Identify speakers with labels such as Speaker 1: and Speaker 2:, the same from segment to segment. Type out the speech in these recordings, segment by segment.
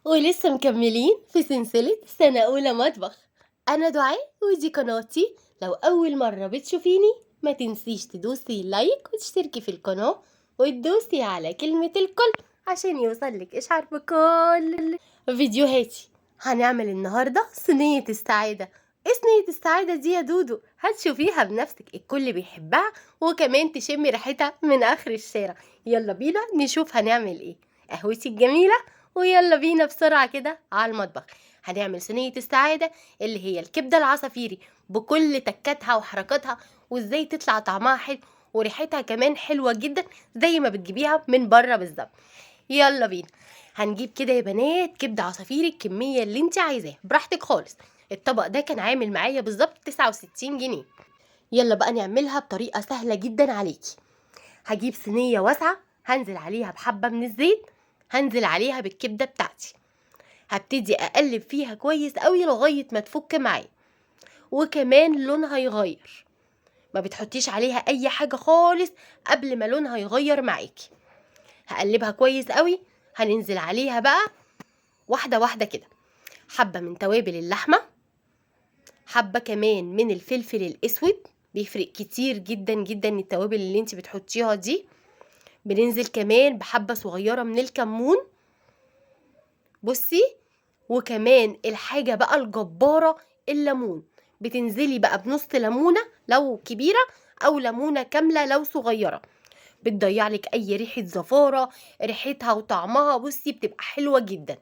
Speaker 1: ولسه مكملين في سلسلة سنة أولى مطبخ. أنا دعاء ودي قناتي. لو أول مرة بتشوفيني ما تنسيش تدوسي like وتشتركي في القناة وتدوسي على كلمة الكل عشان يوصلك إشعار بكل فيديوهاتي. هنعمل النهاردة صينية السعادة. ايه صينية السعادة دي يا دودو؟ هتشوفيها بنفسك، الكل بيحبها وكمان تشمي ريحتها من آخر الشارع. يلا بينا نشوف هنعمل ايه. قهوتي الجميلة، ويلا بينا بسرعة كده على المطبخ. هنعمل صينية السعادة اللي هي الكبدة العصافيري بكل تكاتها وحركاتها، وازاي تطلع طعمها حلو وريحتها كمان حلوة جدا زي ما بتجيبيها من بره بالظبط. يلا بينا. هنجيب كده يا بنات كبدة عصافيري الكمية اللي انت عايزاها براحتك خالص. الطبق ده كان عامل معايا بالظبط 69 جنيه. يلا بقى نعملها بطريقة سهلة جدا عليكي. هجيب صينية واسعة، هنزل عليها بحبة من الزيت، هنزل عليها بالكبدة بتاعتي، هبتدي اقلب فيها كويس قوي لغاية ما تفك معايا، وكمان لونها يغير. ما بتحطيش عليها اي حاجة خالص قبل ما لونها يغير معاكي. هقلبها كويس قوي. هننزل عليها بقى واحدة واحدة كده، حبة من توابل اللحمة، حبة كمان من الفلفل الاسود، بيفرق كتير جدا جدا التوابل اللي انت بتحطيها دي. بننزل كمان بحبة صغيرة من الكمون، بصي، وكمان الحاجة بقى الجبارة الليمون. بتنزلي بقى بنص ليمونة لو كبيرة او ليمونة كاملة لو صغيرة، بتضيع لك اي ريحة زفارة، ريحتها وطعمها بصي بتبقى حلوة جدا.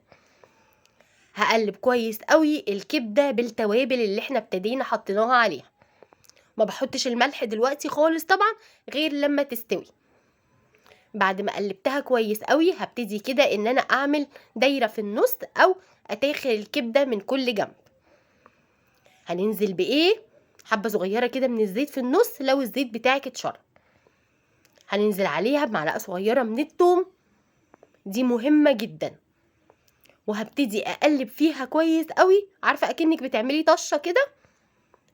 Speaker 1: هقلب كويس قوي الكبدة بالتوابل اللي احنا ابتدينا حطيناها عليها. ما بحطش الملح دلوقتي خالص طبعا غير لما تستوي. بعد ما قلبتها كويس قوي هبتدي كده ان انا اعمل دايرة في النص او اتاخر الكبدة من كل جنب. هننزل بايه؟ حبة صغيرة كده من الزيت في النص لو الزيت بتاعك اتشرب. هننزل عليها بمعلقة صغيرة من التوم، دي مهمة جدا. وهبتدي اقلب فيها كويس قوي، عارفة اكنك بتعملي طشة كده،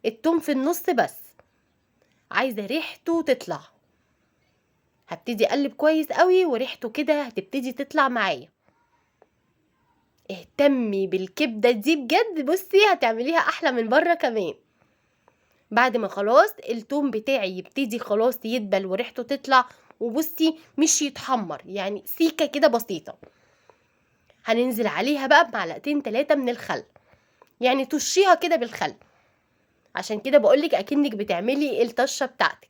Speaker 1: التوم في النص بس، عايزة ريحته تطلع. هبتدي اقلب كويس قوي وريحته كده هتبتدي تطلع معايا. اهتمي بالكبدة دي بجد، بصي هتعمليها احلى من بره كمان. بعد ما خلاص التوم بتاعي يبتدي خلاص يدبل وريحته تطلع، وبصي مش يتحمر يعني سيكة كده بسيطة، هننزل عليها بقى بمعلقتين 3 من الخل، يعني طشيها كده بالخل. عشان كده بقولك اكنك بتعملي الطشة بتاعتك.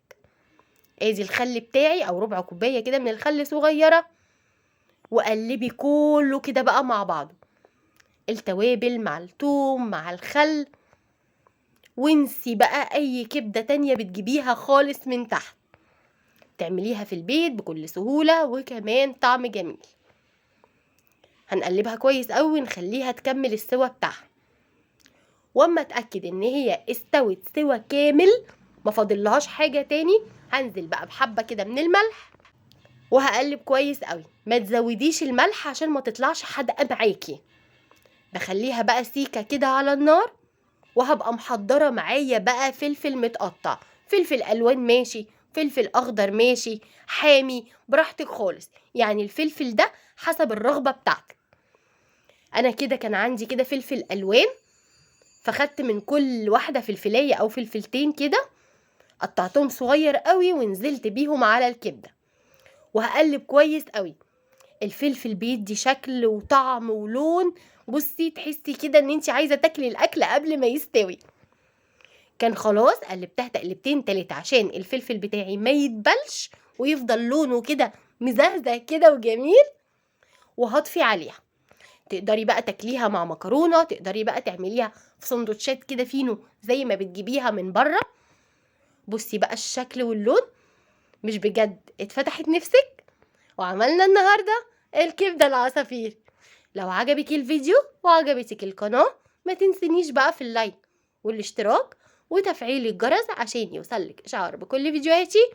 Speaker 1: ادي الخل بتاعي او ربع كوباية كده من الخل صغيرة، وقلبي كله كده بقى مع بعضه، التوابل مع التوم مع الخل، وانسي بقى اي كبدة تانية بتجيبيها خالص من تحت، تعمليها في البيت بكل سهولة وكمان طعم جميل. هنقلبها كويس قوي ونخليها تكمل السوا بتاعها. واما اتاكد ان هي استوت سوا كامل ما فاضلهاش حاجه تاني، هنزل بقى بحبه كده من الملح وهقلب كويس قوي. ما تزوديش الملح عشان ما تطلعش حادقه معاكي. بخليها بقى سيكه كده على النار، وهبقى محضره معايا بقى فلفل متقطع، فلفل الوان ماشي، فلفل اخضر ماشي، حامي براحتك خالص، يعني الفلفل ده حسب الرغبه بتاعتك. انا كده كان عندي كده فلفل الوان، فخدت من كل واحده فلفلايه او فلفلتين كده، قطعتهم صغير قوي ونزلت بيهم على الكبده، وهقلب كويس قوي. الفلفل بيدي شكل وطعم ولون، بصي تحسي كده ان انت عايزه تاكلي الاكل قبل ما يستوي. كان خلاص قلبتها تقلبتين تلاتة عشان الفلفل بتاعي ما يتبلش ويفضل لونه كده مزهزه كده وجميل. وهطفي عليها. تقدري بقى تاكليها مع مكرونه، تقدري بقى تعمليها في سندوتشات كده فينو زي ما بتجيبيها من بره. بصي بقى الشكل واللون، مش بجد اتفتحت نفسك؟ وعملنا النهارده الكبده العصافير. لو عجبك الفيديو وعجبتك القناه ما تنسينيش بقى في ال like والاشتراك وتفعيل الجرس عشان يوصلك اشعار بكل فيديوهاتي.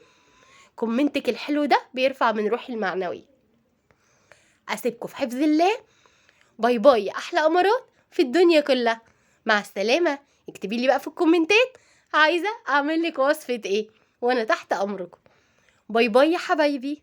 Speaker 1: comment ك الحلو ده بيرفع من روحي المعنويه. اسيبكم في حفظ الله. bye bye يا احلى قمرات في الدنيا كلها. مع السلامه. اكتبي لي بقى في الكومنتات عايزه اعمل لك وصفه ايه، وانا تحت امركم. bye bye يا حبايبي.